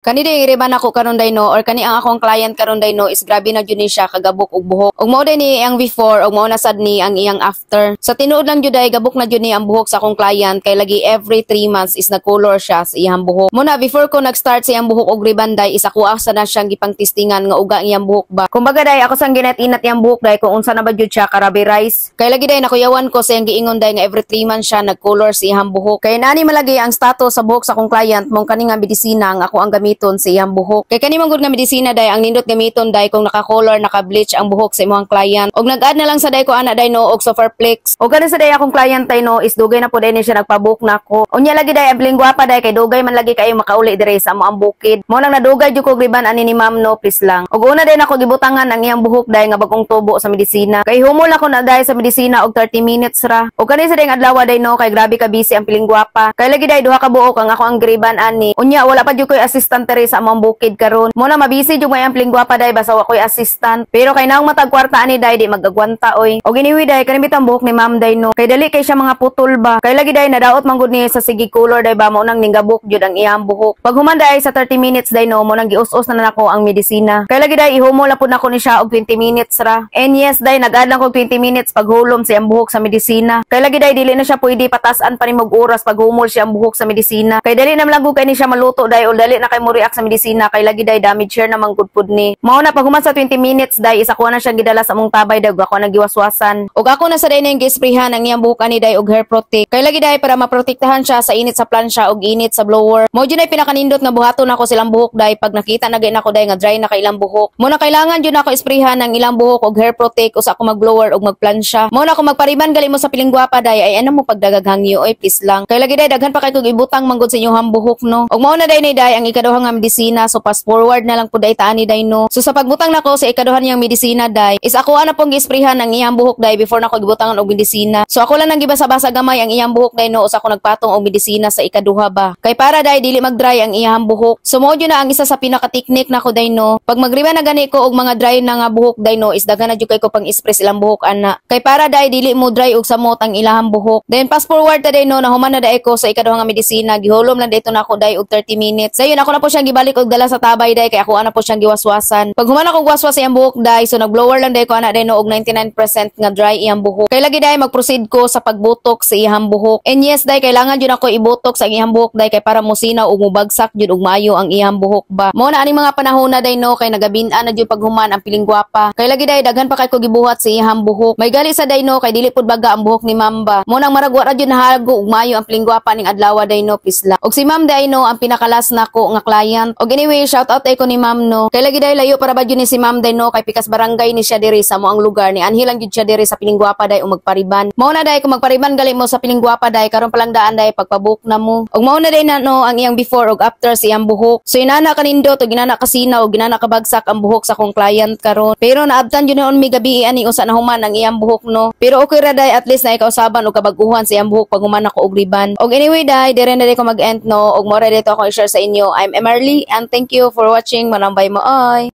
Kani day iriban ako karon day no, or kani ang akong client karon day no, is grabe na jud ni siya kagabok og buhok. Ug mao day ni ang before ug mao na sad ni ang iyang after. Sa tinuod lang jud ay gabok na jud ni ang buhok sa akong client kay lagi every 3 months is nag-color siya sa iyang buhok. Muna before ko nag-start sa iyang buhok og riban day is ako asa na siyang gipang-testingan nga uga ang iyang buhok ba. Kumbaga day ako sang ginat-inat iyang buhok day kung unsa na ba jud siya karabi rice. Kay lagi day nakuyawan ko sa iyang giingon day nga every 3 months siya nag-color sa iyang buhok. Kay nani malagi ang status sa buhok sa akong client mong kani nga medisina ang ako ang gamiton sa iyang buhok. Kay kani man gud nga medisina day ang nindot gamiton day kung naka-color, naka-bleach ang buhok sa imong client. Og nag-add na lang sa day ko ana day no og Superflex. Og kani sa day akong client day no is dugay na po day ni siya nagpabuhok nako. Unya lagi day ang lingwa pa day kay dugay man lagi kayo makauli dire sa amo ang bukid. Mo nang nadugay jud ko riban ani ni ma'am no, please lang. Og una day nako gibutangan ang iyang buhok day nga bagong tubo sa medisina. Kay humol ako na day sa medisina og 30 minutes ra. Og kani sa day nga adlaw day no kay grabe ka busy ang piling gwapa. Kay lagi day duha ka buok ang ako ang griban ani. Unya wala pa jud koy assistant diri sa among bukid karon. Mo na mabisi jud may ang piling gwapa day basta wa koy assistant. Pero kay naong matag kwarta ani day di magagwanta oy. Og anyway day kani bitang buhok ni ma'am day no. Kay dali kay siya mga putol ba. Kay lagi day nadaot man gud niya sa sige color day ba, mo nang ninggabok jud ang iyang buhok. Pag human day sa 30 minutes day no, mo nang gius-us na nako ang medisina. Kay lagi day ihumol na pud nako ni siya og 20 minutes ra. And yes day, nag-add lang kog 20 minutes paghulom sa iyang buhok sa medisina. Kay lagi day dili na siya pwede patasan pa nimog oras paghumol siya ang buhok sa medisina. Kay dali na man lang kay ni siya maluto day o dali na kay mo react sa medisina kay lagi day damage hair naman gud pud ni. Mao na pag human sa 20 minutes day isa ko na siyang gidala sa among tabay day ug ako nang giwaswasan. Ug ako na sa day nang gisprayhan ang iyang buhok ani day og hair protect. Kay lagi day para maprotektahan siya sa init sa plansya ug init sa blower. Mao jud ay pinakanindot nga buhaton nako silang buhok day pag nakita na gay nako day nga dry na kay ilang buhok. Mo na kailangan jud nako isprayhan ang ilang buhok og hair protect usa ako mag-blower ug magplansya. Mo na kung magpariban gali mo sa piling gwapa day ay ano mo pagdagag hangyo oy, please lang. Kay lagi day daghan pa kay kog ibutang manggod sa inyong buhok no. Ug mao na day ni day ang ikaduha nga medisina, so fast forward na lang pud day taani day no. So sa pagbutang nako sa ikaduha niyang medisina day is ako ana pong gisprayhan ang iyang buhok day before nako gibutangan og medisina. So ako lang nang gibasa-basa gamay ang iyang buhok day no usa ako nagpatong og medisina sa ikaduha ba. Kay para day dili mag-dry ang iyang buhok. So mo na ang isa sa pinaka-technique nako day no. Pag magriba na gani ko og mga dry na nga buhok day no is daghan na jud kay ko pang spray ilang buhok ana. Kay para day dili mo dry og samot ang ilahang buhok. Then fast forward ta day no, nahuman na day ko sa ikaduha nga medisina, gihulom lang dito nako day og 30 minutes. Dayon ako na po siyang gibalik og dala sa tabay day kay ako ana po siyang giwaswasan. Pag human ako waswas iyang buhok day, so nag-blower lang day ko ana day no og 99% nga dry iyang buhok. Kay lagi day mag-proceed ko sa pagbutok sa iyang buhok. And yes day, kailangan jud ako ibutok sa iyang buhok day kay para mosinaw ug mubagsak jud og maayo ang iyang buhok ba. Mo na aning mga panahon na day no kay nagabin-an na jud paghuman ang piling gwapa. Kay lagi day daghan pa kay ko gibuhat sa iyang buhok. May gali sa day no kay dili pud baga ang buhok ni ma'am ba. Mo nang marag wa ra jud nahago og maayo ang piling gwapa ning adlaw day no, please lang. Og si ma'am day no ang pinakalas nako nga client. Og anyway, shout out ay ko ni ma'am no. Kay lagi day layo para ba jud ni si ma'am day no kay pikas barangay ni siya diri sa mo ang lugar ni anhi lang jud siya diri sa piling gwapa day og magpariban. Mao na day kung magpariban gali mo sa piling gwapa day karon palang daan day pagpabook na mo. Og mao na day na no ang iyang before ug after sa iyang buhok. So inana kanindot ug inana kasinaw ug inana kabagsak ang buhok sa akong client karon. Pero naabtan jud noon mi gabi ani usa na human ang iyang buhok no. Pero okay ra day, at least na ikausaban og kabaguhan sa iyang buhok pag human ako og riban. Og anyway day, dire na day ko mag-end no ug mo ra dito ako i-share sa inyo. I'm Emerly and thank you for watching. Manambay mo oy.